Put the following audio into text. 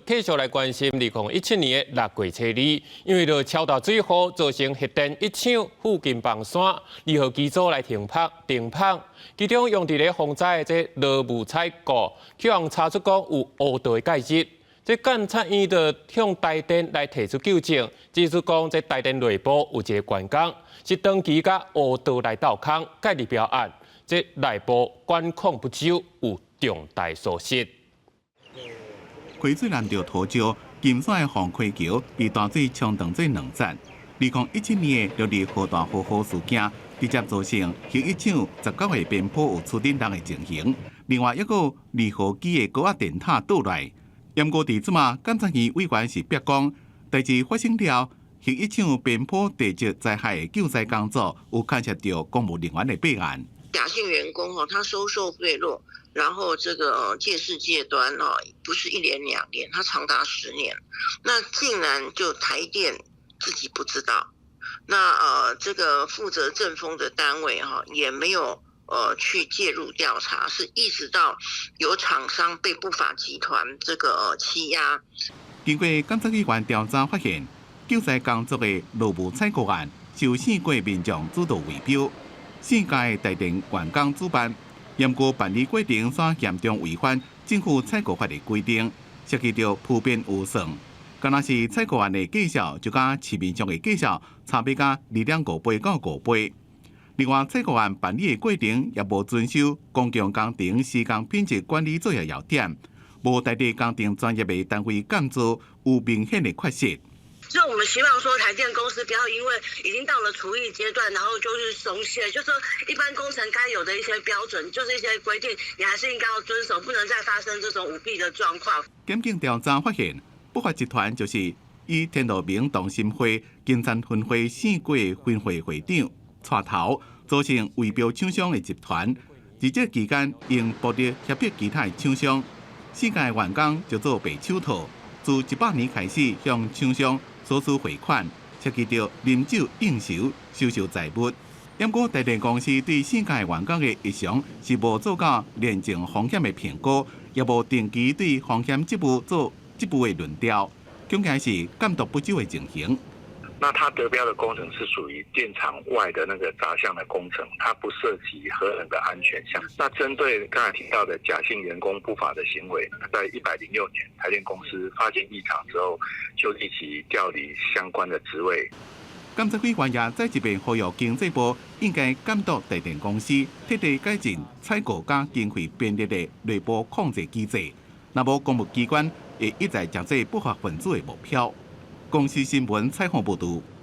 繼續來關心2017年的6月初二，因為著超大水雨造成核電一廠附近崩山，二號機組來停泊停泊，其中用佇咧防災的這羅霧採購，去予查出講有烏道的介質。這監察院就向台電來提出糾正，指出講這台電內部有一個員工是長期佮烏道來鬥空，介入標案，這內部管控不周，有重大疏失。溪水攔著土石，金山的洪溪橋被大水沖斷做兩截。2017年的六二豪大雨雨事件，直接造成核一廠19個邊坡有出頂人的情形。另外一個二號機的高壓電塔倒來。毋過佇這馬監察院委員是逼講，代誌發生了，核一廠邊坡地質災害的救災工作有牽涉著公務人員的弊案。賈姓員工吼，他收受賄賂，然後這個借勢借端哦，不是一年兩年，他長達10年，那竟然就台電自己不知道，那這個負責政風的單位哈，也沒有去介入調查，是一直到有廠商被不法集團這個欺壓。經過監察委員調查發現，救災工作的勞務採購案，受四個民眾主導圍標，四家的台電員工主辦，毋過辦理過程煞嚴重違反政府採購法的規定，涉及著鋪編預算。敢若是採購案的價數，就佮市面上的價數差別甲2.5倍到5倍。另外，採購案辦理的過程也無遵守公共工程施工品質管理作業要點，無台電工程專業的單位監做，有明顯的缺失。所以我們希望說，台電公司不要因為已經到了除役階段，然後就是鬆懈，就是說一般工程該有的一些標準，就是一些規定，你還是應該要遵守，不能再發生這種舞弊的狀況。檢警調查發現，不法集團就是以天樂明同心會金山分會四個分會會長帶頭組成圍標廠商的集團，佇這期間用暴力脅迫其他的廠商，四家員工就做白手套，自100年開始向廠商索取匯款，涉及著飲酒應酬、收受財物。毋過台電公司對四家員工的日常是無做到廉政風險的評估，也無定期對風險職務做職務的輪調，恐驚是監督不周的情形。那他得標的工程是屬於電廠外的那個雜項的工程，它不涉及核能的安全項。那針對剛才提到的賈姓員工不法的行為，在106年台電公司發現異常之後，就立即調離相關的職位。監察委員也再一遍呼籲經濟部應該監督台電公司徹底改進採購佮經費編列的內部控制機制，若無公務機關會一再成做不法分子的目標。公視新聞採訪報導。